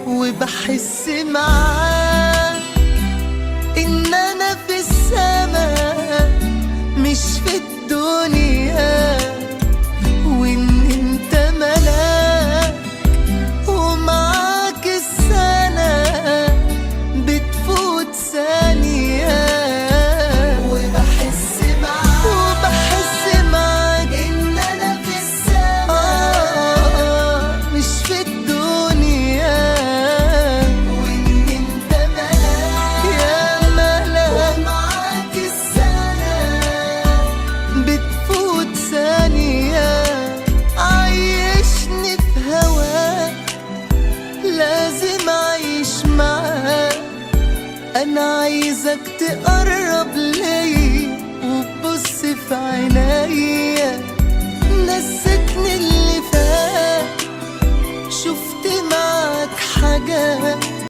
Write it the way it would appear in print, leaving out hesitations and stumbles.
وبحس معاك إن أنا في السماء مش في الدنيا، وإن أنت ملاك ومعاك السنة بتفوت ثانية. وبحس معاك، وبحس معاك إن أنا في السماء مش في الدنيا، وإن أنت ملاك يا ملاك ومعاك السنة بتفوت ثانية. عيشني في هواك، لازم أعيش معاك، أنا عايزك تقرب ليا وتبص في عينيا. نستني اللي فات، شفت معاك حاجات.